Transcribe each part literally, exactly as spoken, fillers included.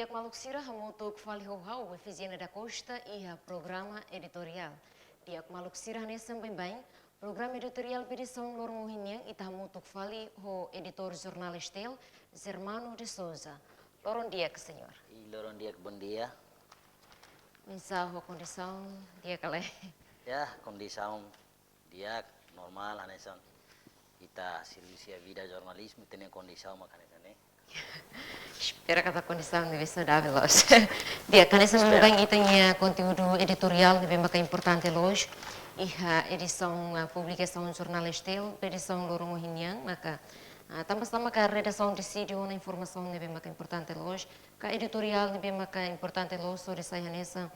Maluk sira, hamutuk fali ho ha'u, Efisiana da Costa, iha programa editoriál. Di'ak maluk sira, hanesan baibain, programa editoriál ba edisaun loron ohin nian ita hamutuk fali ho editór jornál STL, Germano de Souza. Loron di'ak, señór. I loron di'ak, bondia. Oinsá ho kondisaun di'ak ka lae? Ya, kondisaun di'ak, normál, hanesan ita servisu iha vida jornalizmu, ita-nia kondisaun mak hanesan ne'e. Espera katak kondisaun ne'ebé saudavel loos. Di'ak, hanesan Espera. Baibain ita-nia konteúdu editoriál ne'ebé maka importante loos iha edisaun, ah, publikasaun jornál STL, edisaun loron ohin nian, maka, ah, tanba sá maka redasaun deside ona informasaun ne'ebé maka importante loos, ka editoriál ne'ebé maka importante loos, hodi sai hanesan,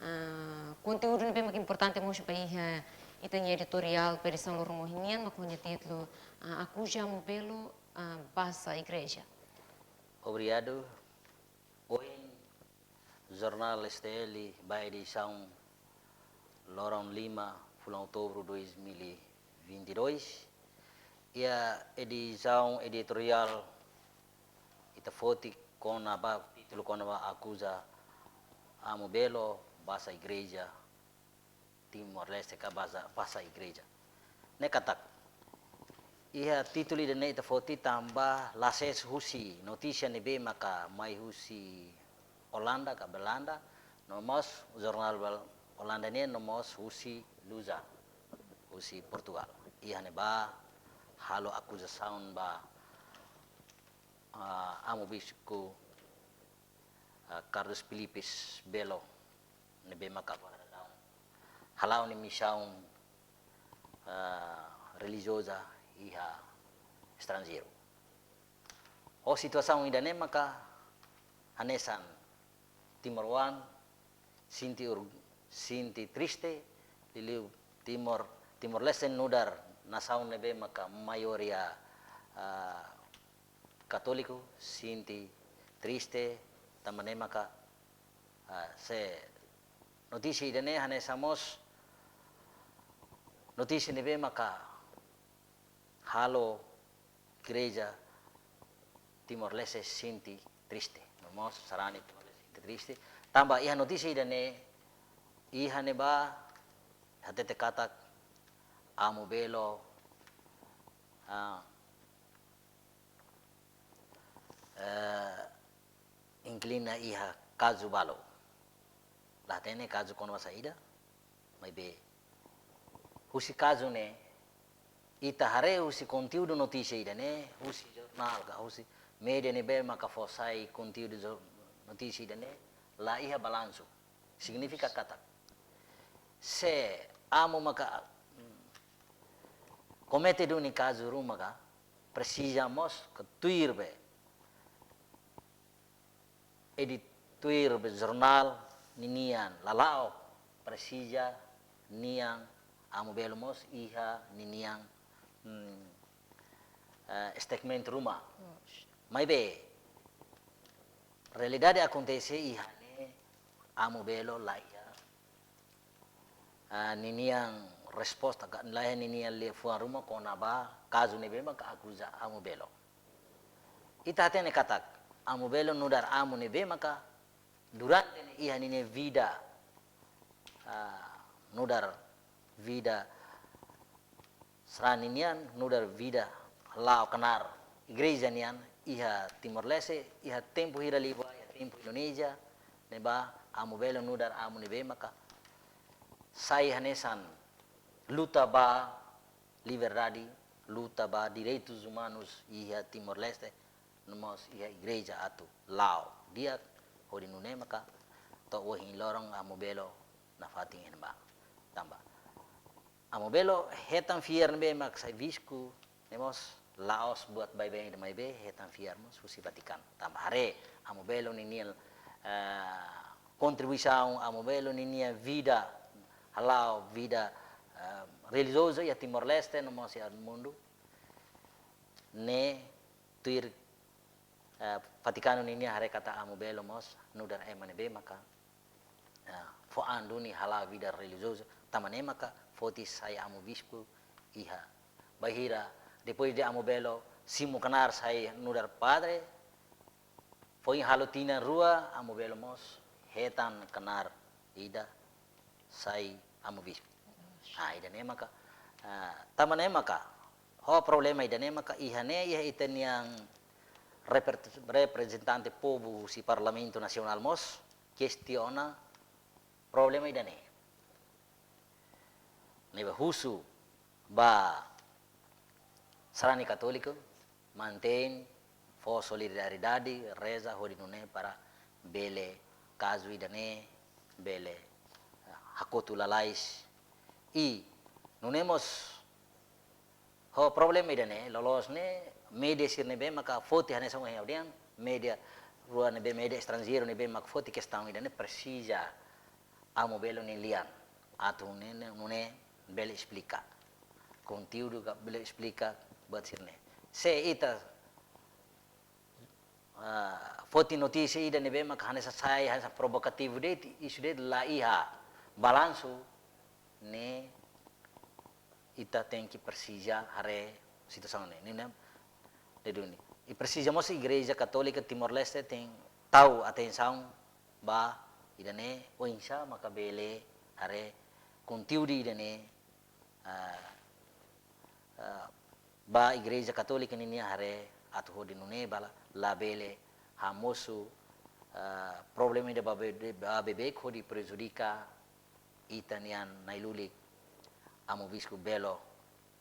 ah, konteúdu ne'ebé maka importante mós ba iha ita-nia editoriál ba edisaun loron ohin nian, mak ho nia títulu, ah, Akuza Amu Belo, ah, Basa Igreja. Obrigadu. Ohin, jornál STL ba edisaun loron lima, fulan Outubru dois mil e vinte e dois. Iha edisaun editoriál ita foti kona-ba, títulu kona-ba Akuza Amu Belo, Basa Igreja, Timor-Leste ka Basa, Basa Igreja. Ne'e katak, iha títulu ida-ne'e ita foti tanba la sees husi notísia ne'ebé maka mai husi Olanda ka Belanda, no mós jornál Bel-, Olanda nian, no mós husi Lusa, husi Portugal. Iha ne'ebá halo akuzasaun ba, ah, Amu Bispu, ah, Carlos Philippes Belo, ne'ebé maka agora daudaun hala'o nia misaun, ah, relijioza iha estranjeiru. Ho situasaun ida-ne'e maka hanesan timoroan sente or-, sente triste, liuliu Timor, Timor-Leste nu'udar nasaun ne'ebé maka maioria, ah, katóliku, sente triste, tanba ne'e maka, ah, se notísia ida-ne'e hanesan mós notísia ne'ebé maka halo igreja Timor-Leste sente triste. No mós sarani Timor-Leste sente triste. Tanba iha notísia ida-ne'e, iha ne'ebá hatete katak Amu Belo, ah, eh, inklina iha kazu balu. La hatene kazu kona-ba saida, maibé husi kazu ne'e, ita haree husi konteúdu notísia ida-ne'e, husi jornál ka husi média ne'ebé maka fó sai konteúdu jo-, notísia ida-ne'e, la iha balansu. Signifika katak, se Amu maka, mm, komete duni kazu ruma ka, presiza mós ka tuir be editór be jornál ninian lala'ok, presiza nian Amu Belo mós iha ninian, mm, eh, statement ruma. Maibé, realidade akontese iha ne'e Amu Belo la iha, ah, ninian resposta ka, la iha ninian liafuan ruma kona-ba kazu ne'ebé maka akuza Amu Belo. Ita hatene katak Amu Belo nu'udar amu ne'ebé maka durante ne'e iha ninia vida, ah, nu'udar vida sarani nian, nu'udar vida hala'o knaar igreja nian iha Timor-Leste, iha tempu hira liubá, iha tempu Indonézia, ne'ebá Amu Belo nu'udar amu ne'ebé maka sai hanesan luta ba liberdade, luta ba direitus umanus iha Timor-Leste, no mós iha igreja atu la'o di'ak, hodi nune'e maka to'o ohin loron Amu Belo nafatin iha ne'ebá. Tanba Amu Belo hetan fiar ne'ebé mak sai bispu, ne'e mós la'ós buat baibain ida, maibé hetan fiar mós husi Vatikanu. Tanba haree Amu Belo ninia, eh, kontribuisaun, Amu Belo ninia vida hala'o, vida, eh, relijioza iha Timor-Leste no mós iha mundu, ne'e tuir, eh, Vatikanu ninia haree katak Amu Belo mós nu'udar ema ne'ebé maka, eh, fó an duni hala'o vida relijioza, tanba ne'e maka foti sai amu bispu iha. Bainhira, depois de Amu Belo simu knaar sai nu'udar padre, Foin halo tinan rua, Amu Belo mós hetan knaar ida, sai Amu Bispu. Ah, ida-ne'e maka, ah, tanba ne'e maka, ho problema ida-ne'e maka iha ne'e, iha ita-nia repre-, reprezentante povu husi Parlamentu Nasionál mós kestiona problema ida-ne'e. Ne'ebé husu ba sarani katólika, mantein, fó solidariedade, reza hodi nune'e para bele kazu ida-ne'e bele, ah, hakotu lalais. I nune'e mós ho problema ida-ne'e, loloos ne'e, média sira ne'ebé maka foti hanesan ohin ha'u dehan, média rua ne'ebé, média estranjeiru ne'ebé maka foti kestaun ida-ne'e presiza Amu Belo nia lian. Atu nune'e, nune'e bele esplika. Konteúdu ka bele esplika buat sira-ne'e. Se ita, ah, foti notísia ida ne'ebé maka hanesan sai, hanesan provokativu de'it, isu de'it, la iha balansu, ne'e ita tenke presiza haree situasaun ne'e. Ne'e, ne'e, ne'e duni. I presiza mós Igreja Katólika Timor-Leste tenke tau atensaun ba ida-ne'e, oinsá maka bele haree konteúdu ida-ne'e, ah, ah, ba Igreja Katólika ninia haree atu hodi nune'e bala labele hamosu, ah, problema ida ba be-, ba beibeik hodi prejudika ita-nia na'i-lulik Amu Bispu Belo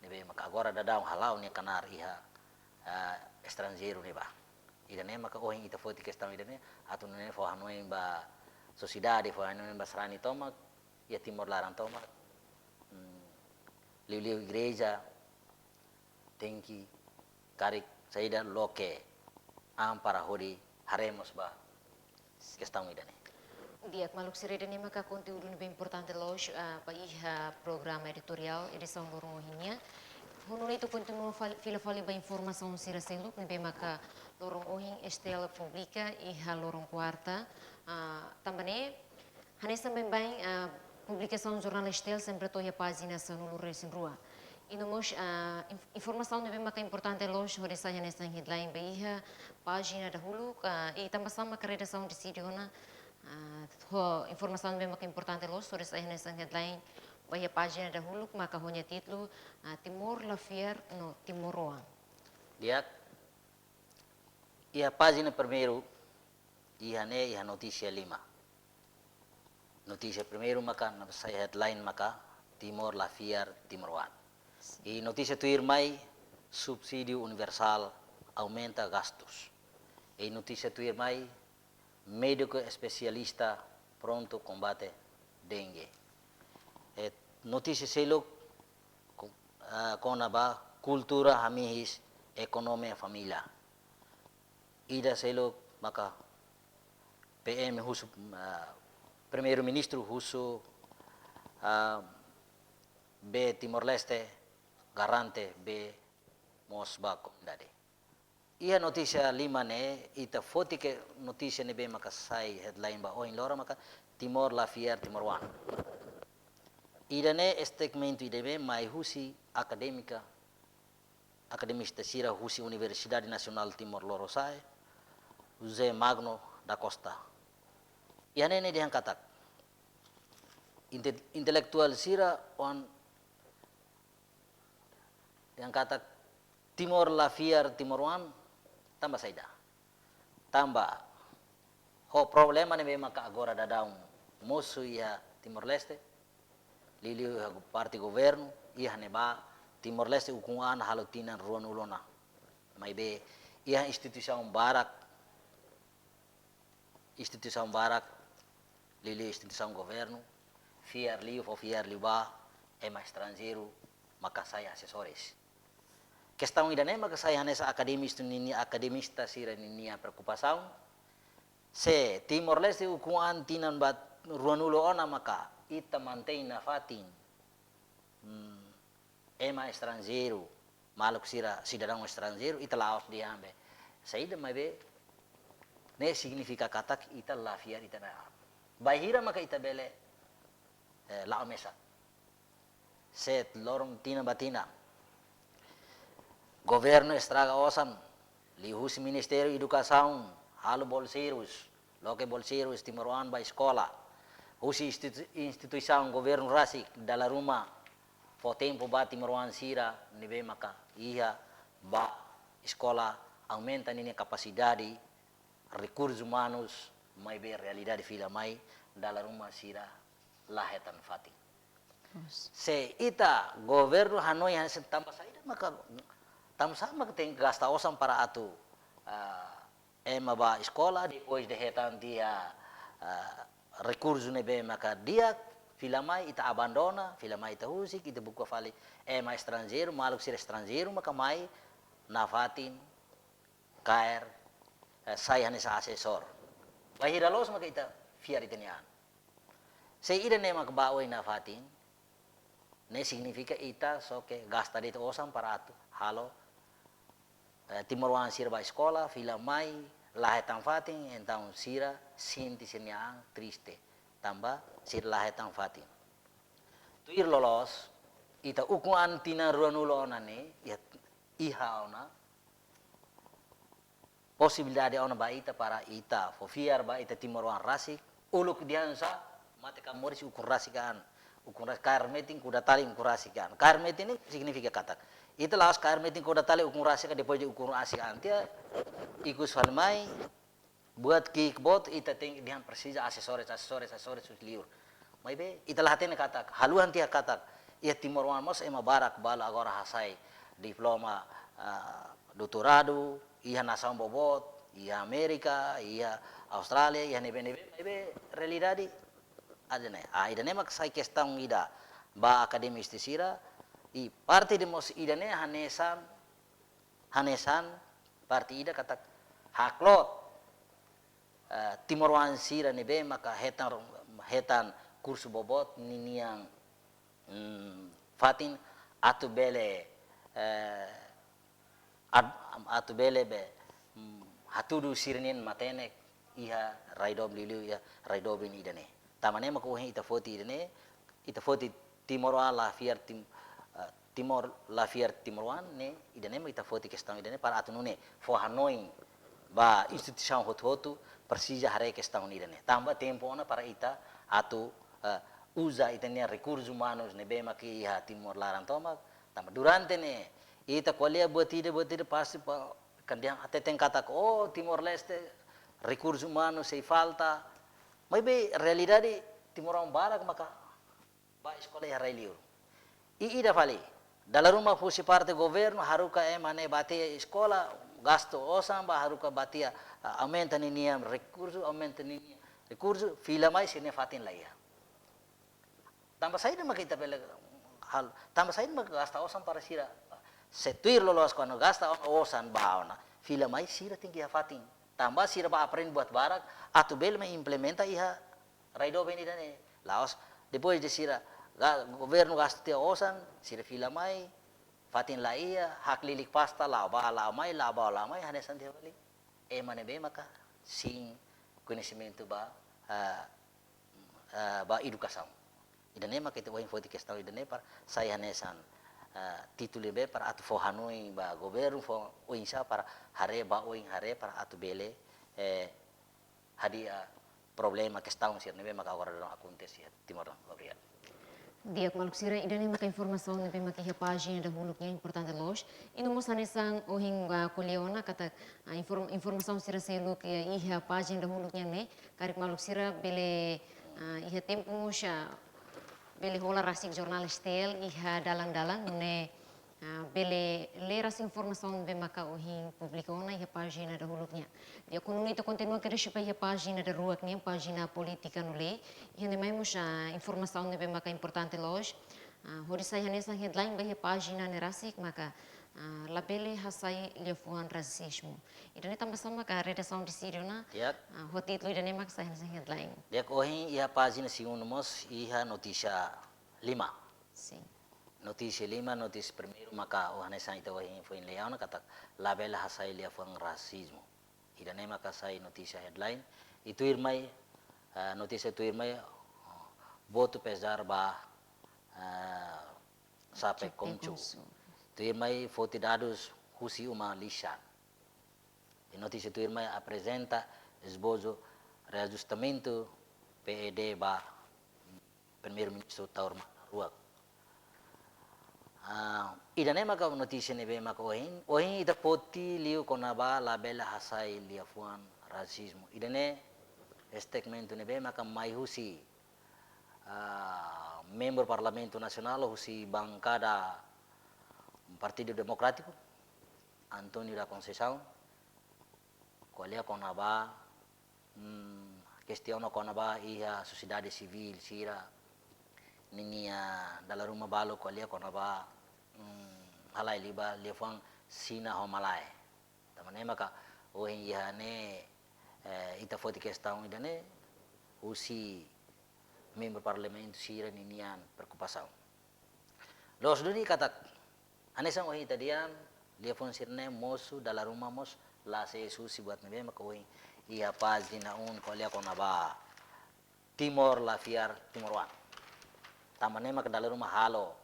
ne'ebé maka agora daudaun hala'o nia knaar iha, ah, estranjeiru ne'ebá. Ida-ne'e maka ohin ita foti kestaun ida-ne'e, atu nune'e fó hanoin ba sosiedade, fó hanoin ba sarani tomak, iha Timor laran tomak. Hmm, liuliu igreja tenke karik saida loke an para hodi haree mós ba kestaun ida-ne'e. Di'ak, maluk sira, ida-ne'e maka konteúdu ne'ebé importante loos, ah, ba iha programa editoriál edisaun loron ohin nian. Ho nune'e ita kontinua fal-, fila fali ba informasaun sira seluk ne'ebé maka loron ohin STL publika iha loron kuarta, ah, tanba ne'e hanesan baibain, ah, publikasaun jornál STL sempre to'o iha pájina sanulu-resin-rua. I no mós, ah, inf-, informasaun ne'ebé maka importante loos hodi sai hanesan headline ba iha pájina dahuluk, ah, i tanba sá maka redasaun deside ona, ah, ho informasaun ne'ebé maka importante loos hodi sai hanesan headline ba iha pájina dahuluk maka ho nia títulu, ah, Timor la fiar no timoroan. Di'ak, iha pájina primeiru, iha ne'e, iha notísia lima. Notísia primeiru maka, na sai headline maka, Timor la fiar, timoroan. I notísia tuirmai, subsídiu universál aumenta gastus. I notísia tuirmai, médiku espesialista prontu kombate dengue. I notísia seluk, ko-, ah, kona-ba kultura hamihis ekonomia família. Ida seluk maka PM husu, ah, Primeiru-Ministru husu, ah, bee Timor-Leste garante bee moos ba komunidade. Iha notísia lima ne'e, ita foti ke notísia ne'ebé maka sai headline ba ohin loron maka Timor la fiar timoroan. Ida-ne'e statement ida ne'ebé mai husi akadémika, akademista sira husi Universidade Nasionál Timor Lorosa'e, José Magno da Costa. Iha ne'e nia dehan katak, inte-, intelektuál sira oan dehan katak Timor la fiar timoroan, tanba saida? Tanba ho problema ne'ebé maka agora daudaun mosu iha Timor-Leste, liuliu iha parte governu, iha ne'ebá Timor-Leste ukun-an halo tinan ruanulu ona. Maibé iha instituisaun barak, instituisaun barak, liuliu instituisaun governu, fiar liu, fó fiar liu ba ema estranjeiru maka sai asesores. Kestaun ida-ne'e maka sai hanesan akademista ninia, akademista sira ninia preokupasaun. Se Timor-Leste ukun-an tinan ba ruanulu ona maka ita mantein nafatin, hmm, ema estranjeiru, maluk sira, sidadaun estranjeiru, ita la'ós dehan be saida, maibé ne'e signifika katak ita la fiar ita-nia an. Bainhira maka ita bele, eh, la'o mesak. Se loron tinan ba tinan governu estraga osan, liuhusi Ministériu Edukasaun, halo bolseirus, loke bolseirus timoroan ba eskola. Husi institu-, instituisaun governu rasik dala ruma fó tempu ba timoroan sira ne'ebé maka iha ba eskola, aumenta ninia kapasidade, rekursus umanus, maibé realidade fila mai dala ruma sira la hetan fatin. Se ita governu hanoin hanesan, tanba saida maka, tanba saida maka tenke gasta osan para atu, ah, ema ba eskola, depois de hetan tiha, ah, rekursu ne'ebé maka di'ak, fila mai ita abandona, fila mai ita husik, ita buka fali ema estranjeiru, maluk sira estranjeiru maka mai nafatin kaer, eh, sai hanesan asesór. Bainhira loos maka ita fiar ita-nia an. Se ida-ne'e maka ba oin nafatin, ne'e signifika ita só ke gasta de'it osan para atu halo, eh, timoroan sira ba eskola, fila mai la hetan fatin, entaun sira sente sira-nia an triste, tanba sira la hetan fatin. Tuir loloos, ita ukun an tinan ruanulu ona ne'e, iha, iha ona posibilidade ona ba ita para ita fó fiar ba ita timoroan rasik, uluk dehan sá, mate ka moris ukun rasik an, ukun rasik, kaer metin kuda tali ukun rasik an. Kaer metin ne'e signifika katak ita la'ós kaer metin kuda tali ukun rasik an, depois de ukun rasik an tiha, ikus fali mai, buat ki'ik boot, ita tenke dehan presiza asesores, asesores, asesores husi liur. Maibé ita la hatene katak, haluha tiha katak, iha timoroan mós ema barak balu agora hasai diploma, ah, doutoradu, iha nasaun boboot, iha Amérika, iha Austrália, iha ne'ebé-ne'ebé, maibé realidade ida-ne'e. Ah, ida-ne'e mak sai kestaun ida ba akademista sira, i parte ida mós ida-ne'e hanesan, hanesan parte ida katak hakloot, eh, timoroan sira ne'ebé maka hetan, hetan kursu boboot ninian, mm, fatin atu bele, eh, ad-, atu bele be, mm, hatudu sira-nia matenek iha rai doben, liuliu iha rai doben ida-ne'e. Tanba ne'e maka ohin ita foti ida-ne'e, ita foti Timor la fiar Tim-, eh, Timor la fiar timoroan ne'e, ida-ne'e mak ita foti kestaun ida-ne'e para atu nune'e fó hanoin ba instituisaun hotu-hotu presiza haree kestaun ida-ne'e. Tanba tempu ona para ita atu, eh, uza ita-nia rekursus umanus ne'ebé mak iha Timor laran tomak. Tanba durante ne'e ita ko'alia buat ida, buat ida pasti pa, kan dehan hateten katak, oh, Timor-Leste rekursus umanus sei falta. Maibé realidade timoroan barak maka ba eskola iha rai liur. I ida fali, dala ruma husi parte governu haruka ema ne'e ba tiha eskola, gastu osan ba haruka ba tiha, ah, aumenta ninian rekursu, aumenta ninian rekursu, fila mai sira-nia fatin la iha. Tanba saida maka ita bele halo, tanba saida maka gasta osan para sira. Se tuir loloos kuandu gasta osan ba ona, fila mai sira tenke iha fatin. Tanba sira bá aprende buat barak, atu bele mai implementa iha rai doben ida-ne'e. La'ós, depois de sira, ga-, governu gasta tiha osan, sira fila mai, fatin la iha, haklilik pasta, la'o bá, la'o mai, la'o bá, la'o mai, hanesan tiha fali ema ne'ebé maka sein koñesimentu ba, ah, ah, ba edukasaun. Ida-ne'e maka ita ohin foti kestaun ida-ne'e para sai hanesan, ah, títulu ne'ebé para atu fó hanoin ba governu, fó oinsá para haree ba oin, haree para atu bele, eh, hadi'a problema, kestaun sira ne'ebé maka agora daudaun akontese iha Timor. Obrigadu. Di'ak maluk sira, ida-ne'e maka informasaun ne'ebé maka iha pájina dahuluk nian, importante loos. I no mós hanesan ohin, ah, ko'alia ona katak, ah, inform-, informasaun sira seluk, eh, iha pájina dahuluk nian ne'e, karik maluk sira bele, ah, iha tempu mós, ah, bele hola rasik jornál S T L iha dalan-dalan, nune'e, ah, bele lee rasik informasaun ne'ebé maka ohin publika ona iha pájina dahuluk nian. Di'ak, nune'e ita kontinua kedas ba iha pájina daruak nian, pájina polítika no lei. Iha ne'e mai mós, ah, informasaun ne'ebé maka importante loos. Ah, hodi sai hanesan headline ba iha pájina ne'e rasik maka, ah, labele hasai liafuan rasizmu. Ida-ne'e tanba sá maka redasaun deside ona, di'ak, ah, ho títulu ida-ne'e maka sai hanesan headline. Di'ak, ohin iha pájina segundu mós iha notísia lima. Sin. Notísia lima, notísia primeiru maka, oh, hanesan ita ohin foin lee ona katak labele hasai liafuan rasizmu. Ida-ne'e maka sai notísia headline. I tuirmai, eh, notísia tuirmai, oh, botu pezár ba, eh, Xape Xape Koncu. Koncu. Tuirmai foti dadus husi uma lixan. Notísia tuirmai aprezenta esbozu reajustamentu P E D ba Primeiru-Ministru Taur Matan Ruak. Ah, ida-ne'e maka notísia ne'ebé maka ohin, ohin ita foti liu kona-ba labele hasai liafuan rasismu. Ida-ne'e statement ne'ebé maka mai husi, ah, membru Parlamentu Nasionál husi bankada Partidu Demokrátiku, António da Conceição, ko'alia kona-ba, mm, kestiona kona-ba iha sosiedade sivíl sira ninia dala ruma balu ko'alia kona-ba, mm, halai liu ba liafuan Xina ho malae. Tanba ne'e maka ohin iha ne'e, eh, ita foti kestaun ida-ne'e husi membru Parlamentu sira ninian preokupasaun. Loos duni katak hanesan ohin ita dehan, liafuan sira-ne'e mosu dala ruma mós la sees husi buat ne'ebé maka ohin iha pájina um ko'alia kona-ba Timor la fiar timoroan. Tanba ne'e maka dala ruma halo,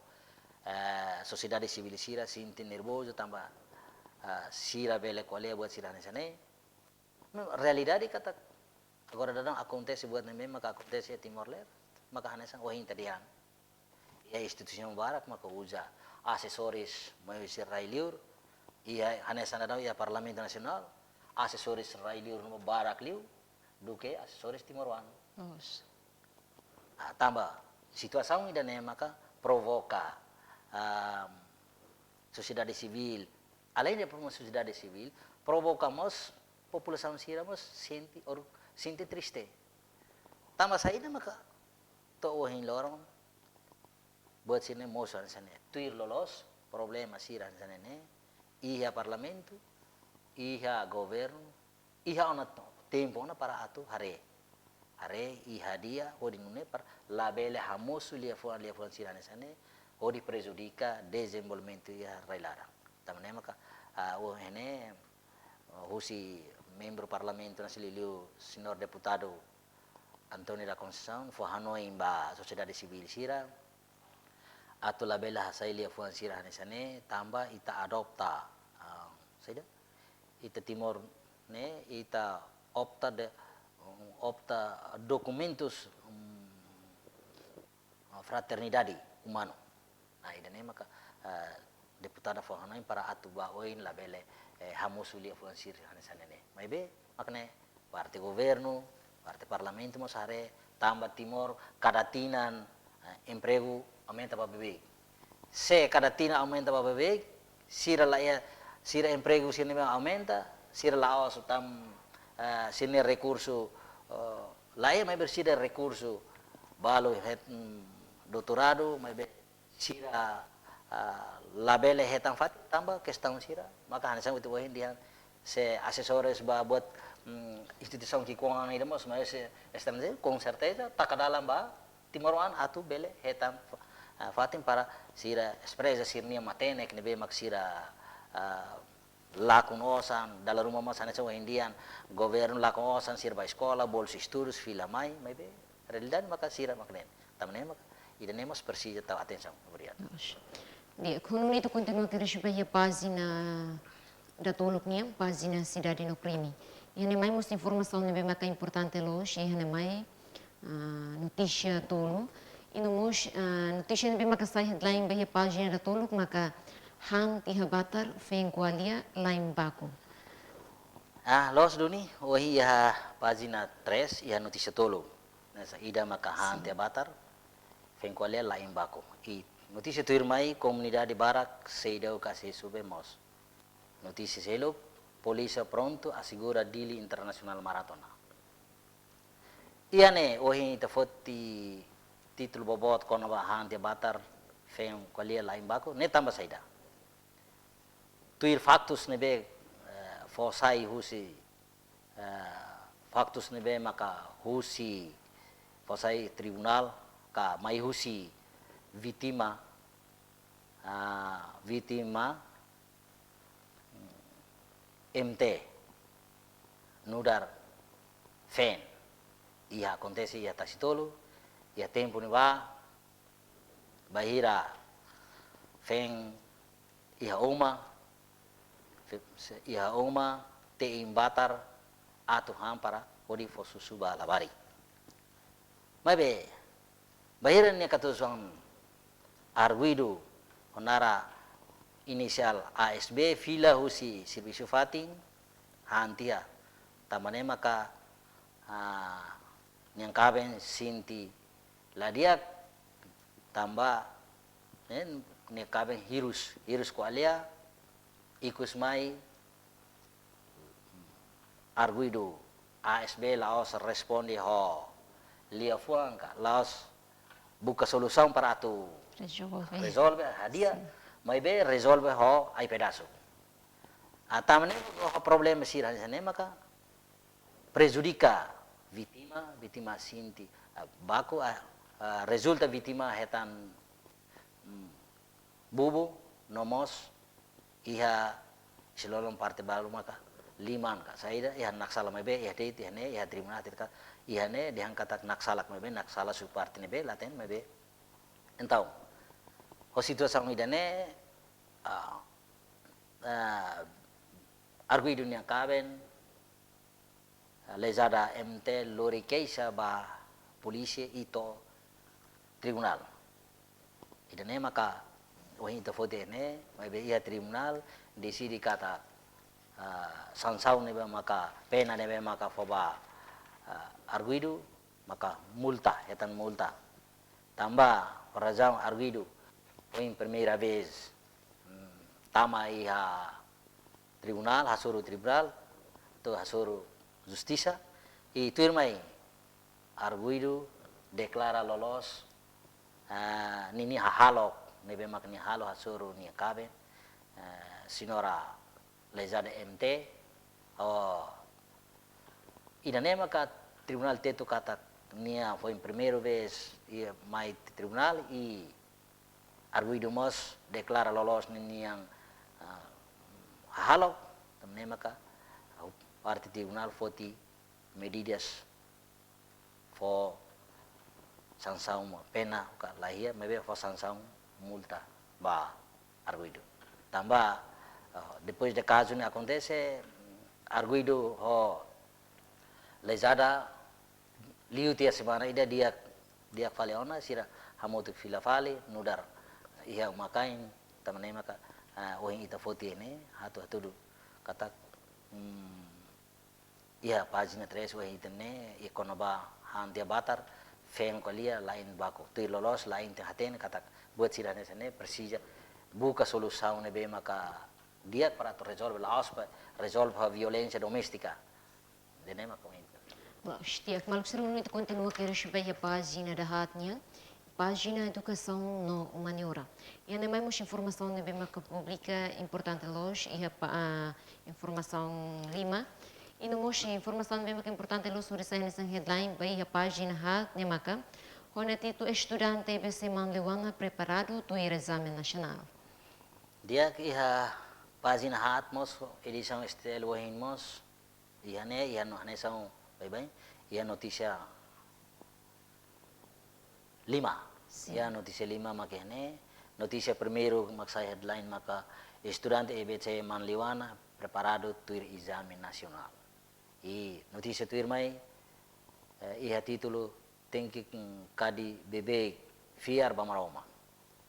eh, sosiedade sivíl sira sente nervozu tanba, eh, sira bele ko'alia buat sira hanesan ne'e. Realidade katak agora daudaun akontese buat ne'ebé maka akontese iha Timor-Leste, maka hanesan ohin ita dehan. Iha instituisaun barak maka uza asesores mai husi rai-liur, iha hanesan daudaun iha Parlamentu Nasionál, asesores rai-liur no barak liu duke asesores timoroan. Loos. Ah, tanba situasaun ida-ne'e maka provoka, ah, sosiedade sivíl. Além de provoka sosiedade sivíl, provoka mós populasaun sira mós sente or-, sente triste. Tanba saida maka to'o ohin loron buat sira-ne'e mosu hanesan ne'e. Tuir loloos problema sira hanesan ne'e iha Parlamentu, iha governu, iha ona to-, tempu ona para atu haree. Haree i hadi'a hodi nune'e para labele hamosu liafuan, liafuan sira hanesan ne'e hodi prejudika dezenvolvimentu iha rai-laran. Tanba ne'e maka, ah, ohin ne'e, ah, husi membru Parlamentu Nasionál liuliu señór deputadu António da Conceição fó hanoin ba sosiedade sivíl sira atu labele hasai liafuan sira hanesan ne'e tanba ita adopta, ah, saida? Ita Timor ne'e, ita opta de, opta dokumentus, mm, fraternidade umanu. Nah, ida-ne'e maka, eh, deputada fó hanoin para atu ba oin labele, eh, hamosu liafuan sira hanesan ne'e. Maibé, mak ne'e parte governu, parte parlamentu mós haree tanba Timor kada tinan, eh, empregu aumenta ba beibeik. Se kada tinan aumenta ba beibeik, sira la iha, sira empregu sira ne'ebé aumenta, sira la'ós tan, eh, sira-nia rekursu, eh, la iha maibé sira rekursu balu het, mm, doutoradu, maibé sira, ah, labele hetan fatin tanba kestaun sira. Maka hanesan ita ohin dehan se asesores ba buat, mm, instituisaun ki'ikoan ida mós, maibé se estranjeiru, com certeza, taka dalan ba timoroan atu bele hetan, ah, fatin para sira espreza sira-nia matenek ne'ebé mak sira, ah, lakon osan, dala ruma mós hanesan ohin dehan, governu lakon osan sira ba eskola, bolsa estudus, fila mai, maibé realidade maka sira mak ne'e. Tanba ne'e maka, ida-ne'e mós presiza tau atensaun. Obrigadu. Loos. Di'ak, ho nune'e ita kontinua kedas ba iha pájina datoluk nian, pájina Sidade no Krime. Iha ne'e mai mós informasaun ne'ebé maka importante loos, iha ne'e mai, ah, notísia tolu. I no mós, ah, notísia ne'ebé maka sai headline ba iha pájina datoluk maka han tiha batar, feen ko'alia, la'en baku. Ah, loos duni, ohin iha pájina três, iha notísia tolu. Hanesan ida maka han tiha batar, feen ko'alia, la'en baku. I notísia tuirmai, komunidade barak seidauk asesu bee moos. Notísia seluk, polísia prontu asegura Dili Internasionál Maratona. Iha ne'e, ohin ita foti títulu boboot kona-ba han tiha batar, feen ko'alia, la'en baku, ne'e tanba saida? Tuir faktus ne'ebé, eh, fó sai husi, eh, faktus ne'ebé maka husi fó sai tribunál ka mai husi vítima, ah, vítima M T nu'udar feen. Iha akontese iha Tasitolu, iha tempu ne'ebá, bainhira feen iha uma, fe-, se-, iha uma, te'in batar atu han para hodi fó susu ba labarik. Maibé, bainhira nia katuas-oan arguidu ho naran inisiál A S B fila husi servisu fatin, han tiha, tanba ne'e maka, ah, nian kaben sente la di'ak, tanba, eh, nian kaben hirus, hirus ko'alia, ikus mai arguidu A S B la'ós responde ho liafuan ka, la'ós buka solusaun para atu rezolve, rezolve hadi'a, sin, maibé rezolve ho ai-pedasu. Ah, tanba ne'e ho problema sira hanesan ne'e maka prejudika vítima, vítima sente, ah, baku, ah, ah, rezulta vítima hetan, mm, bubu, no mós iha sira-nia parte balu maka liman ka saida, iha naksalan maibé, iha de'it, iha ne'e, iha tribunál, iha ne'e, dehan katak naksalan maibé, naksalan husi parte ne'ebé, la hatene maibé. Entaun, ho situasaun ida-ne'e, ah, ah, arguidu nian kaben, Lezada M T lori keixa ba polísia i to'o tribunál. Ida-ne'e maka ohin ita foti ne'e, maibé iha tribunál deside katak, ah, sansaun ne'ebé maka, pena ne'ebé maka fó ba, ah, arguidu, maka multa, hetan multa. Tanba, por razaun arguidu, ohin primeira vez, mm, tama iha tribunál, hasoru tribunál, to'o hasoru justisa, i tuirmai arguidu deklara loloos, ah, ninia hahalok, ne'ebé mak nia halo hasoru nia kaben, ah, señora Lezada M T, oh, ida-ne'e maka tribunál Tetun katak nia foin primeira vez iha mai tribunál i arguidu mós deklara loloos ninia, ah, hahalok, tanba ne'e maka, ah, parte tribunál foti medidas fó sansaun pena ka la iha, maibé fó sansaun multa ba arguidu. Tanba, eh, depois de kazu ne'e akontese, arguidu ho Lezada liu tiha semana ida di'ak, di'ak fali ona, sira hamutuk fila fali, nu'udar iha uma-kain, tanba ne'e maka, eh, ohin ita foti ne'e, hatu-, hatudu katak, mm, iha pájina três ohin ita hatene, i kona-ba han tiha batar, feen ko'alia, la'en baku. Tuir loloos, la'en ita hatene katak buat sira hanesan ne'e presiza buka solusaun ne'ebé maka di'ak para atu rezolve, la'ós para rezolve ho violénsia doméstika. Ida-ne'e mak ohin. Loos, di'ak, maluk sira, ita kontinua kedas ba iha pájina dahaat nian, pájina edukasaun no umaniora. Iha ne'e mai mós informasaun ne'ebé maka publika importante loos, iha pa, ah, informasaun lima. I no mós informasaun ne'ebé maka importante loos, hodi sai hanesan headline ba iha pájina haat ne'e maka, ho nia títulu Estudante E B C Manliwana Preparadu Tuir Ezame Nasionál. Di'ak, iha pájina haat mós, edisaun S T L ohin mós, iha ne'e, iha no-, hanesan baibain, iha notísia lima. Sin. Iha notísia lima mak iha ne'e, notísia primeiru mak sai headline maka Estudante E B C Manliwana Preparadu Tuir Ezame Nasionál. I notísia tuirmai, eh, iha títulu Tenke, mm, kadi beibeik, fiar ba Maromak.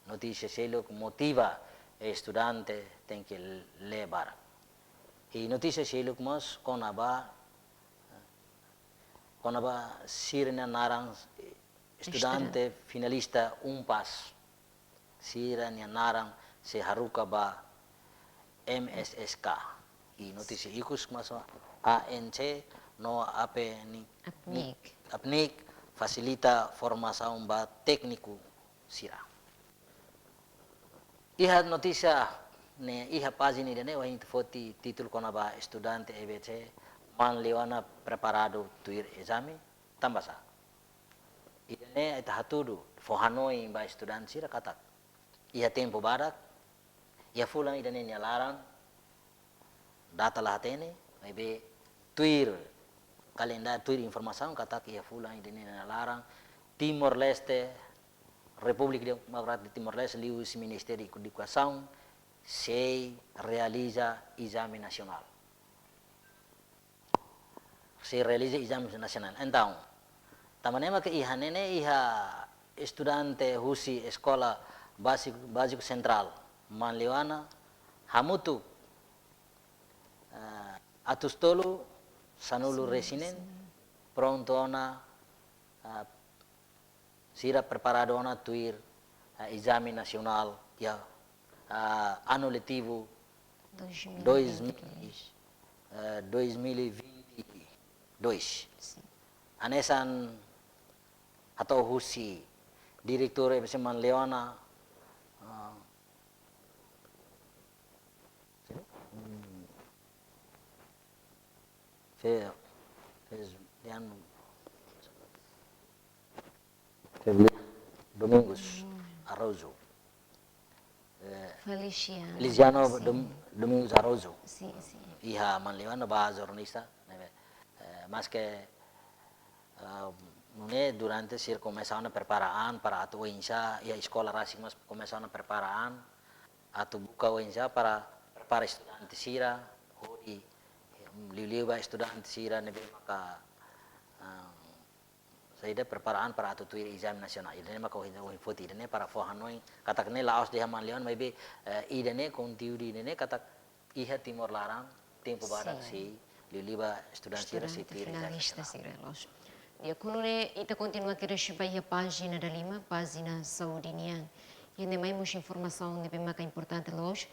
Notísia seluk, motiva estudante tenke lee barak. I notísia seluk mós kona-ba, kona-ba sira-nia naran, eh, estudante, estudante finalista UNPAZ, sira-nia naran sei haruka ba M S S K. I notísia ikus mós A N C no APNIC, APNIC. APNIC fasilita formasaun ba tékniku sira. Iha notísia ne'e, iha pájina ida-ne'e, ohin ita foti títulu kona-ba Estudante E B C Manliwana Preparadu Tuir Ezame, tanbasá? Ida-ne'e ita hatudu, fó hanoin ba estudante sira katak iha tempu badak, iha fulan ida-ne'e nia laran, data la hatene, maibé tuir kalendáriu, tuir informasaun katak iha fulan ida-ne'e nia laran, Timor-Leste, Repúblika Demokrátika Timor-Leste, liuhusi Ministériu Edukasaun, sei realiza ezame nasionál. sei realiza ezame nasionál. Entaun, tanba ne'e mak iha ne'e ne'e iha estudante husi eskola báziku, báziku sentrál Manleuana hamutuk, eh, atus tolu sanulu resin neen, prontu ona, eh, sira preparadu ona tuir, eh, ezame nasionál iha, eh, anu letivu dois mil e vinte e dois. Dois mil e vinte, eh, dois mil e vinte e dois. Sin. Hanesan hato'o husi diretór E B C Manleuana, eh, hmm, Fe-, Fe-, Lian-, Feliciano Domingos Araújo. Eh, Feliciano, Feliciano sin. Dom-, Domingos Araújo. Sin, sin. Iha Manleuana ba jornalista, ne'ebé, eh, maske, eh, nune'e durante sira komesa ona prepara an para atu oinsá, iha eskola rasik mós komesa ona prepara an, atu buka oinsá para prepara estudante sira, hodi, mm, liuliu ba estudante sira ne'ebé maka, ah, saida, prepara an para atu tuir ezame nasionál. Ida-ne'e maka ohin, ohin foti ida-ne'e para fó hanoin, katak ne'e la'ós dehan Manleuana, maibé, eh, ida-ne'e, konteúdu ida-ne'e, katak iha Timor laran, tempu badak, sin, sei liuliu ba estudante sira sei tuir ezame nasionál. Estudante finalista sira, loos. Di'ak, nune'e ita kontinua kedas ba iha pájina dalima, pájina saúde nian. Iha ne'e mai mós informasaun ne'ebé maka importante loos.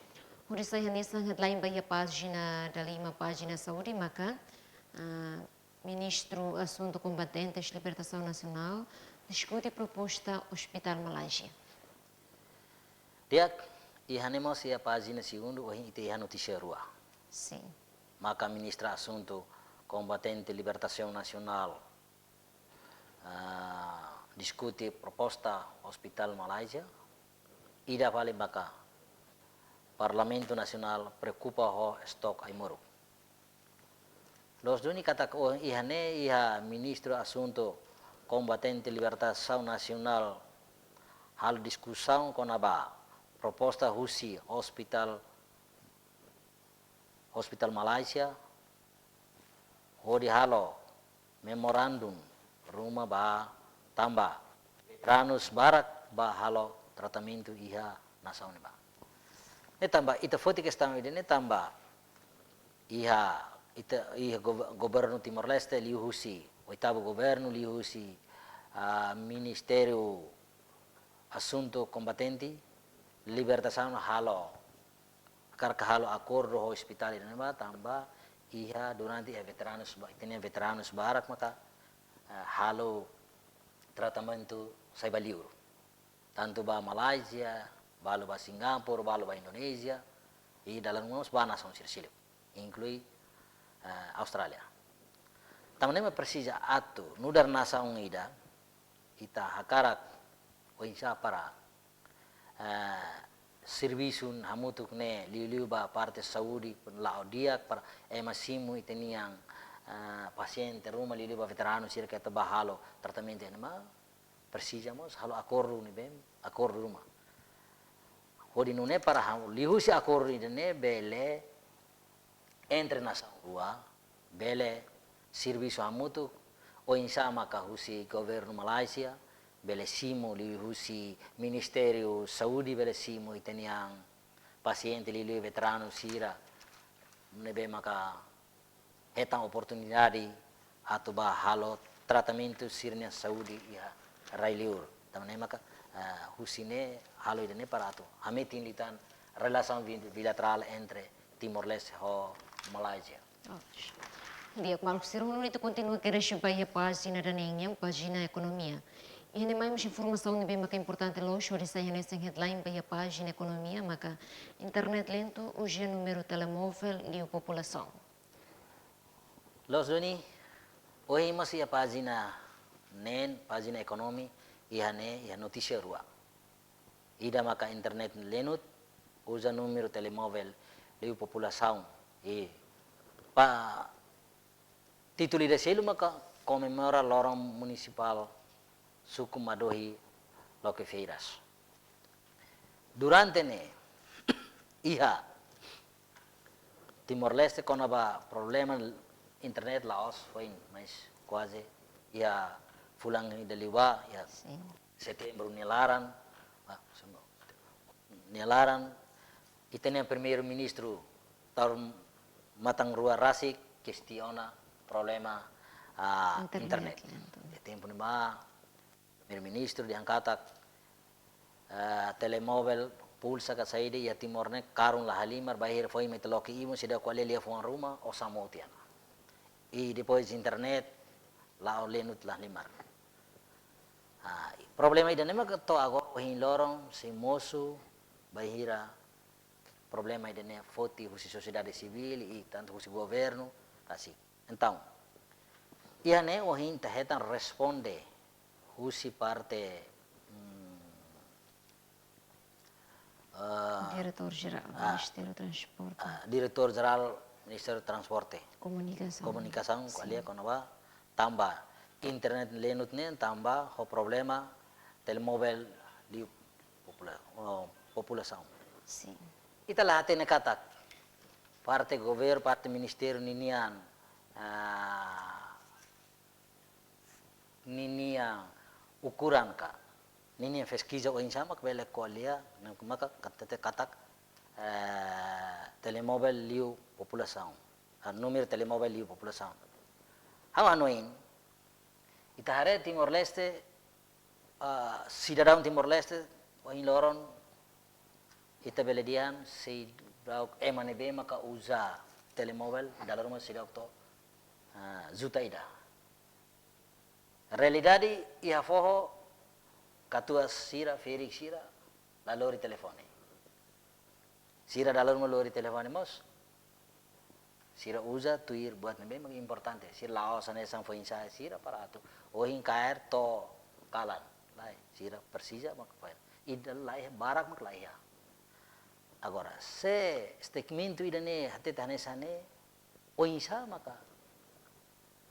Hodi sai hanesan headline ba iha pájina dalima, pájina saúde maka, ah, Ministru Asuntu Kombatentes Libertasaun Nasionál diskute proposta Hospital Malázia. Di'ak, iha ne'e mós iha pájina segundu, ohin ita iha notísia rua. Sin. Maka Ministra Asuntu Kombatente Libertasaun Nasionál, ah, diskute proposta Hospital Malázia, ida fali maka Parlamentu Nasionál preokupa ho estok ai-moruk. Loos duni katak ohin iha ne'e iha Ministru Asuntu Kombatente Libertasaun Nasionál halo diskusaun kona-ba proposta husi Hospital, Hospital Malázia, hodi halo memorandum ruma ba tanba veteranus barak bá halo tratamentu iha nasaun ne'ebá. Ne'e tanba ita foti kestaun ida-ne'e tanba iha ita, iha gover-, governu Timor-Leste liuhusi oitavu governu liuhusi, ah, Ministériu Asuntu Kombatente Libertasaun halo, hakarak halo akordu ho ospitál ida-ne'ebá tanba iha durante iha veteranus ba-, ita-nia veteranus barak maka, eh, halo tratamentu sai ba liur. Tantu ba Malázia, balu ba Singapura, balu ba Indonézia, i dala ruma mós ba nasaun sira seluk, inklui, eh, Austrália. Tanba ne'e mak presiza atu nu'udar nasaun ida, ita hakarak oinsá para, eh, servisu hamutuk ne'e liuliu ba parte saúde la'o di'ak para ema simu ita-nia, eh, pasiente ruma liuliu ba veteranu sira ke atu bá halo tratamentu iha ne'ebá, presiza mós halo akordu ne'ebé, akordu ruma. Hodi nune'e para halo liuhusi akordu ida-ne'e bele entre nasaun rua, bele servisu hamutuk, oinsá maka husi governu Malázia bele simu, liuhusi Ministériu Saúde bele simu ita-nia pasiente liuliu veteranu sira ne'ebé maka hetan oportunidade atu bá halo tratamentu sira-nia saúde iha rai liur. Tanba ne'e maka, eh, husi ne'e halo ida-ne'e para atu hametin liután relasaun bi-, bilaterál entre Timor-Leste ho Malázia. Oke. Di'ak, maluk sira, nune'e ita kontinua kedas ba iha pájina daneen nian, pájina ekonomia. Iha ne'e mai mós informasaun ne'ebé maka importante loos, hodi sai hanesan headline ba iha pájina ekonomia, maka internet lentu uza númeru telemóvel liu populasaun. Loos duni, ohin mós iha pájina neen, pájina ekonomi, iha ne'e, iha notísia rua. Ida maka internet lentu uza númeru telemóvel liu populasaun. I pa títulu ida seluk maka komemora loron munisipál suku Madohi Loke Feiras. Durante ne'e, iha Timor-Leste kona-ba problema Internet la'ós foin, mas kuaze iha fulan ida liubá, iha Sin. Setembru nia laran, ah, semo-, nia laran, ita-nia Primeiru-Ministru taur matan rua rasik kestiona problema, ah, Internet, internet. Iha tempu ne'ebá, Primeiru-Ministru dehan katak, eh, telemovel pulsa ka saida iha Timor ne'e karun la halimar, bainhira foin mai ita loke ibun, seidauk ko'alia liafuan ruma, osan mout tiha ona. I depois internet, la'o lenut la halimar. Ah, problema ida-ne'e maka to'o agora ohin loron sei mosu, bainhira problema ida-ne'e foti husi sosiedade sivíl i tantu husi governu, rasik. Entaun, iha ne'e ohin ita hetan responde husi parte, hmm, eh, Diretór Jerál, ah, Ministériu Transporte. Ah, Diretór Jerál Ministériu Transporte. Komunikasaun. Komunikasaun, Sin. Ko'alia kona-ba tanba internet lenut ne'e tanba ho problema telemovel liu popula-, oh, populasaun. Sin. Ita la hatene katak parte governu, parte ministériu ninian, ah, ninian ukuran ka, ninian peskiza oinsá mak bele ko'alia, ne'e maka hatete katak, eh, telemovel liu populasaun. Ah, númeru telemovel liu populasaun. Ha'u hanoin, ita haree Timor-Leste, ah, sidadaun Timor-Leste, ohin loron, ita bele dehan seidauk, ema ne'ebé maka uza telemovel, dala ruma seidauk to'o, ah, juta ida. Realidade iha foho, katuas sira, ferik sira, la lori telefone. Sira dala ruma lori telefone mós. Sira uza tuir buat ne'ebé mak importante. Sira la'ós hanesan foin-sa'e sira para atu ohin kaer to'o kalan. Lae, sira presiza mak foin. Ida laiha, barak mak laiha. Agora, se segmentu ida-ne'e hatete hanesan ne'e, oinsá maka,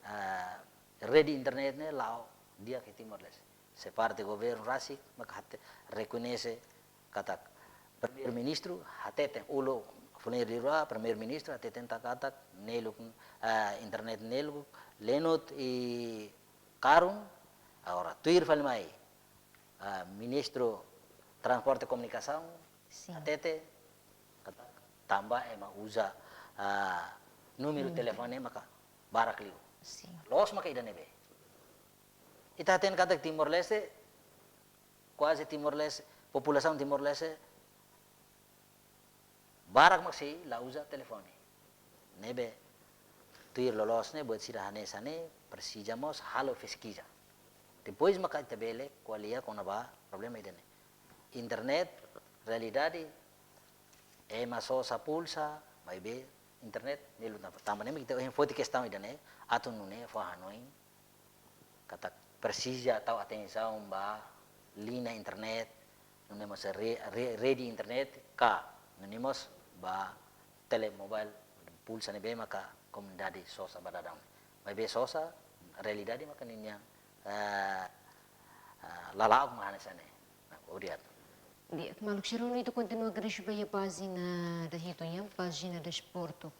ah, rede internet ne'e la'o di'ak iha Timor-Leste. Se parte governu rasik maka hate-, rekoñese katak Primeiru-Ministru hateten uluk fulan rua, Primeiru-Ministru hateten katak neluk, ah, internet neluk lenut i karun. Agora, tuir fali mai, ah, Ministru Transporte Komunikasaun Sin. Hatete katak tanba ema uza, ah, númeru Númeru. telefone maka barak liu. Sin. Loos maka ida-ne'ebé. Ita hatene katak Timor-Leste, kuaze Timor-Leste, populasaun Timor-Leste barak mak sei la uza telefone. Ne'ebé, tuir loloos ne'e, buat sira hanesan ne'e, presiza mós halo peskiza. Depois maka ita bele ko'alia kona-ba problema ida-ne'e. Internet, realidade, ema sosa pulsa, maibé internet, neluk tanba. Tanba ne'e mak ita ohin foti kestaun ida-ne'e, atu nune'e fó hanoin katak presiza tau atensaun ba liña internet, nune'e mós re-, re-, rede internet, ka nune'e mós ba telemovel pulsa ne'ebé maka komunidade sosa ba daudaun. Maibé sosa, realidade maka ninian, eh, eh, lala'ok mak hanesan ne'e. Nah, obrigadu. Di'ak, maluk sira, ita kontinua agradese ba iha pájina dahitu nian, pájina desportu.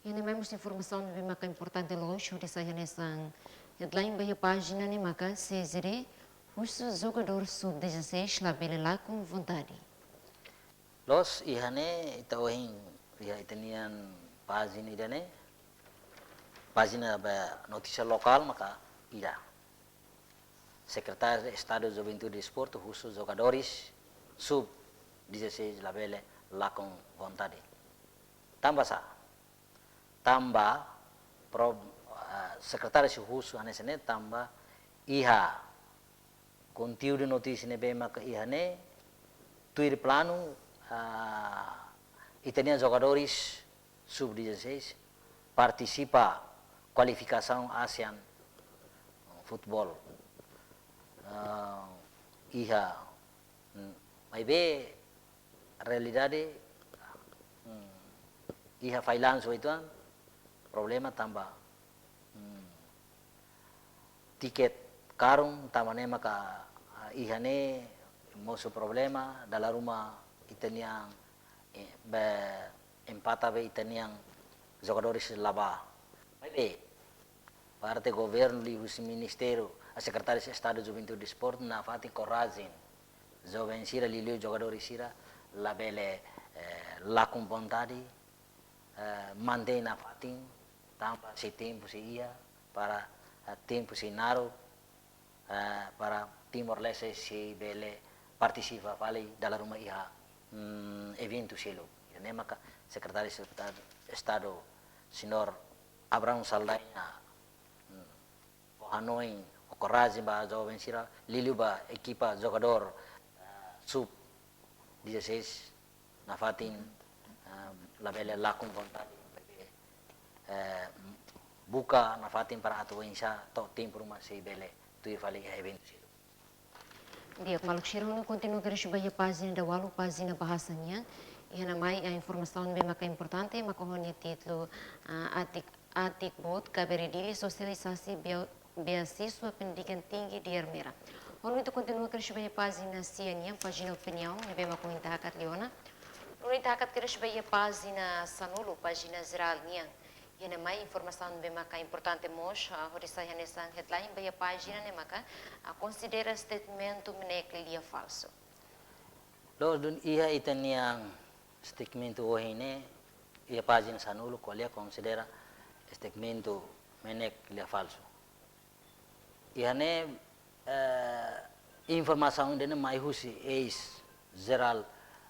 Iha ne'e mai mós informasaun ne'ebé maka importante loos, hodi sai hanesan headline ba iha pájina ne'e maka C Z D husu jogadór sub dezasseis labele lakon vontade. Loos, iha ne'e ita ohin, iha ita-nian pájina ida-ne'e, pájina ba notísia lokál maka ida. Sekretáriu Estadu Juventude e Desportu husu jogadores sub dezasseis labele lakon vontade. Tanba sá? Tanba pro-, ah, sekretáriu sei husu hanesan ne'e tanba iha konteúdu notísia ne'ebé maka iha ne'e, tuir planu, ah, ita-nian jogadores sub dezasseis partisipa kualifikasaun ASEAN futebol. Ah, iha, mm, maibé realidade, mm, iha failansu uitoan, problema tanba, mm, tiket karun, tanba ne'e maka, ah, iha ne'e mosu problema, dala ruma ita-nian, eh, be, empata be ita-nian jogadores la bá. Maibé, parte governu liuhusi ministériu, a Sekretaria Estadu Juventude Desportu nafatin korajen joven sira, liuliu jogadór sira labele, eh, lakon vontade, eh, mantein nafatin, tanba sei tempu sei iha, para, eh, tempu sei naruk, eh, para Timor-Leste sei bele partisipa fali dala ruma iha, mm, eventu seluk. Ne'e maka Sekretaria Estadu, Estadu, Señór Abrão Saldanha, mm, fó hanoin, fó korajen ba joven sira, liuliu ba ekipa jogadór, eh, sub dezasseis, nafatin, eh, labele lakon vontade, eh, buka nafatin para atu oinsá to'o tempu ruma sei bele tuir fali iha eventu seluk. Di'ak, maluk sira, ha'u kontinua kedas ba iha pájina dawalu, pájina bahasa nian. Iha ne'e mai, eh, informasaun ne'ebé maka importante, maka ho nia títulu, ah, Atik, Atik Boot, Kaberi Dili, sosialisasi bia-, beasiswa pendidikan tinggi di Ermera. Ha'u kontinua kedas ba iha pájina sia nian, pájina opiniaun, ne'ebé maka ohin ita hakat liu ona. Ha'u ita hakat kedas ba iha pájina sanulu, pájina jerál nian. Iha ne'e mai informasaun ne'ebé maka importante mós, ah, hodi sai hanesan headline ba iha pájina ne'e maka, ah, konsidera statement MNEK lia falsu. Loos duni iha ita-nia statement ohin ne'e, iha pájina sanulu ko'alia konsidera statement MNEK lia falsu. Iha ne'e, eh, informasaun ida-ne'e mai husi eis-jerál,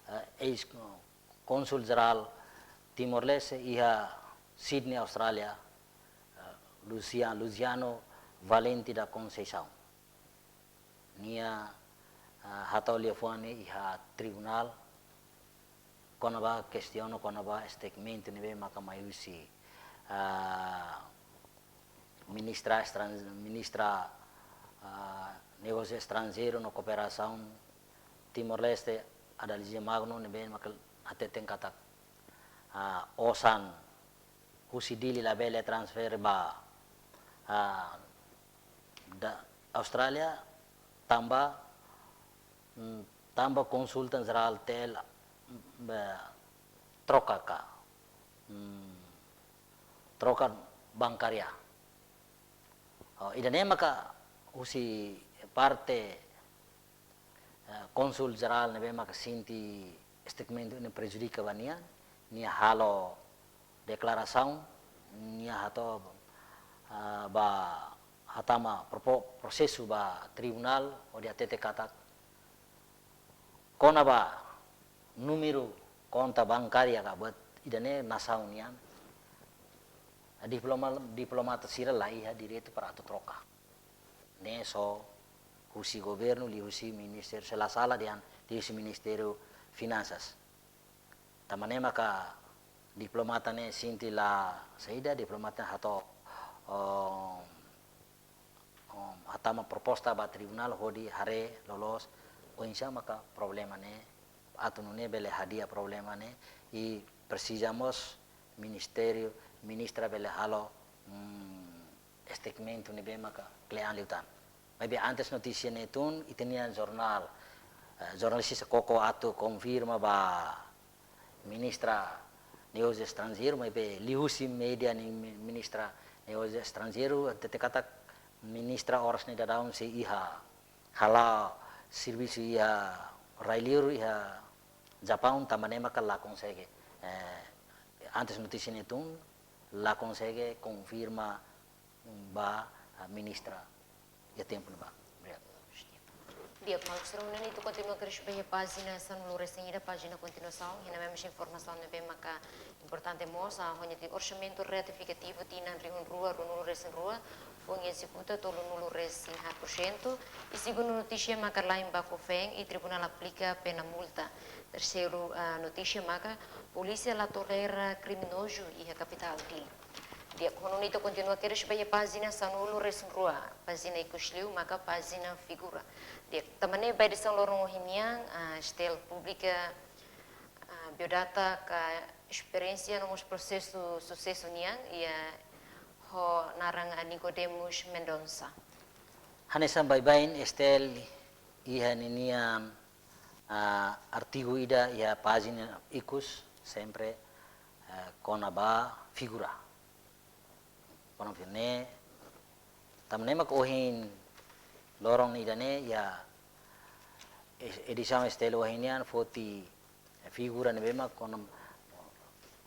eh, eis-kónsul jerál Timor-Leste iha Sydney, Austrália, eh, Lucia-, Luciano Valente da Conceição. Nia, eh, hato'o liafuan ne'e iha tribunál, kona-ba kestiona kona-ba statement ne'ebé maka mai husi, ah, ministra estran-, ministra, ah, Negósiu Estranjeiru no Kooperasaun Timor-Leste, Adalgisa Magno, ne'ebé maka hateten katak, ah, osan husi Dili labele transfere ba, ah, da Austrália tanba, mm, tanba konsulta jerál T L, mm, be, troka ka, mm, troka bankária. Oh, ida-ne'e maka husi parte, eh, kónsul jerál ne'ebé maka sente statement ne'e prejudika ba nia, nia halo deklarasaun, nia hato'o, eh, ba hatama propo-, prosesu ba tribunál, hodi hatete katak kona-ba númeru konta bankária ka buat ida-ne'e nasaun nian. Diploma-, diplomata sira la iha direitu para atu troka. Ne'e só husi governu, liuhusi ministériu, se la sala dehan, liuhusi Ministériu Finansas. Tanba ne'e maka diplomata ne'e sente la saida, diplomata hato'o, oh, oh, hatama proposta ba tribunál hodi haree loloos oinsá maka problema ne'e, atu nune'e bele hadi'a problema ne'e, i presiza mós ministériu, ministra bele halo, mm, statement ne'ebé maka kle'an liután. Maibé antes notísia ne'e tun, ita-nia jornál, eh, jornalista koko atu konfirma ba ministra Negósiu Estranjeiru, maibé liuhusi média nia mi-, ministra Negósiu Estranjeiru hatete katak ministra oras ne'e daudaun sei iha hala'o servisu iha rai-liur iha Japaun, tanba ne'e maka la konsege. Eh, antes notísia ne'e tun, la konsege konfirma ba, ah, ministra iha tempu ne'ebá. Obrigadu. Di'ak, maluk sira, nune'e ita kontinua kedas ba iha pájina sanulu-resin-ida, pájina kontinuasaun, iha ne'e mai mós informasaun ne'ebé maka importante mós, ah, ho nia títulu orsamentu retifikativu tinan rihun rua ruanulu-resin-rua foin ezekuta tolunulu-resin-haat por sentu, i segundu notísia maka la'en baku feen i tribunál aplika pena multa. Terseiru, ah, notísia maka polísia la tolera kriminozu iha kapitál Dili. Di'ak, ho nune'e ita kontinua kedas ba iha pájina sanulu-resin-rua, pájina ikus liu maka pájina figura. Di'ak, tanba ne'e ba edisaun loron ohin nian, ah, STL publika, ah, biodata ka esperiénsia no mós prosesu susesu nian iha ho naran, ah, Nicodemus Mendonça. Hanesan baibain STL iha ninia, ah, artigu ida iha pájina ikus, sempre, eh, kona-ba figura. Kona-ba ne'e, Tanba ne'e mak ohin loron ida-ne'e iha edisaun STL ohin nian foti figura ne'ebé mak kona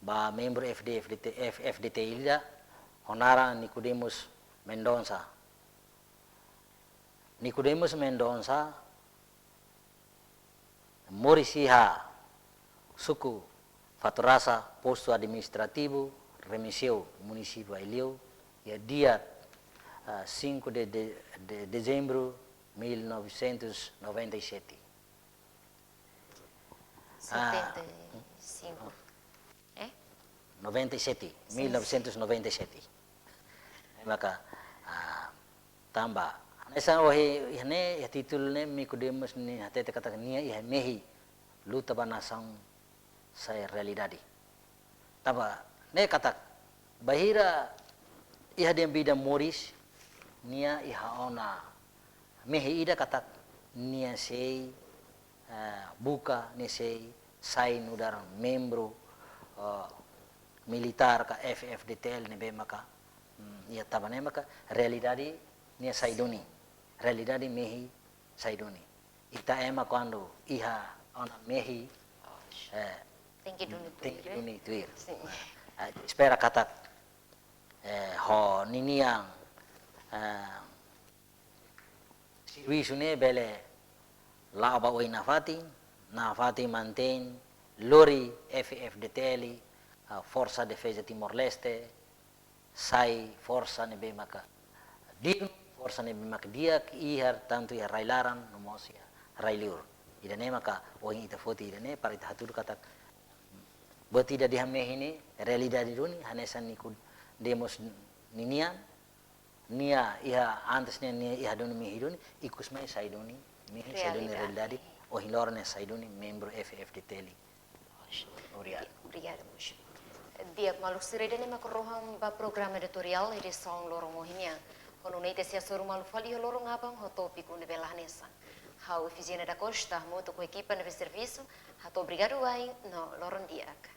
ba membru FD, FDT, F-, FDTL ida ho naran Nicodemus Mendonça. Nicodemus Mendonça moris iha suku Faturasa, postu administrativu Remexeu, munisípiu Aileu, iha dia, ah, cinco de, de, de dezembro mil novecentos noventa e sete. Ah. Setenta e cinco. Eh? Noventa e sete, sim, mil novecentos e noventa e sete. Sim. Maka, ah, tanba. Hanesan ohin, iha ne'e, iha títulu ne'e, Nicodemus nia hatete katak nia iha mehi luta ba nasaun sai realidade. Tanba ne'e katak, bainhira iha dehan vida moris, nia iha ona mehi ida katak nia sei, eh, buka, nia sei sai nu'udar membru, eh, militár ka F-FDTL ne'ebé maka, hmm, iha tanba ne'e maka realidade nia sai duni. Realidade mehi sai duni. Ita ema kuandu iha ona mehi, eh, tenke duni tuir, tenke duni tuir. Sim. Eh, espera katak, eh, ho ninian, eh, servisu ne'e bele la'o ba oin nafatin, nafatin mantein, lori F-FDTL, ah, Forsa Defeza Timor-Leste, sai forsa ne'ebé maka dignu, forsa ne'ebé maka di'ak, iha tantu iha rai-laran, no mós iha rai-liur. Ida-ne'e maka ohin ita foti ida-ne'e, para ita hatudu katak buat ida dehan mehi ne'e, realidade duni, hanesan Nicodemus ninian, nia iha antes ne'e nia iha duni mehi duni, ikus mai sai duni, mehi sai duni realidade, ohin loron ne'e sai duni membru F-FDTL. Obrigadu. Obrigada, moxo. Di'ak maluk sira, ida-ne'e mak rohan ba programa editoriál edisaun loron ohin nian. Ho nune'e ita sei hasoru malu fali iha loron aban ho tópiku ne'ebé la hanesan. Ha'u Efigénia da Costa, hamutuk ho ekipa ne'ebé servisu, hato'o obrigadu wa'in no loron di'ak.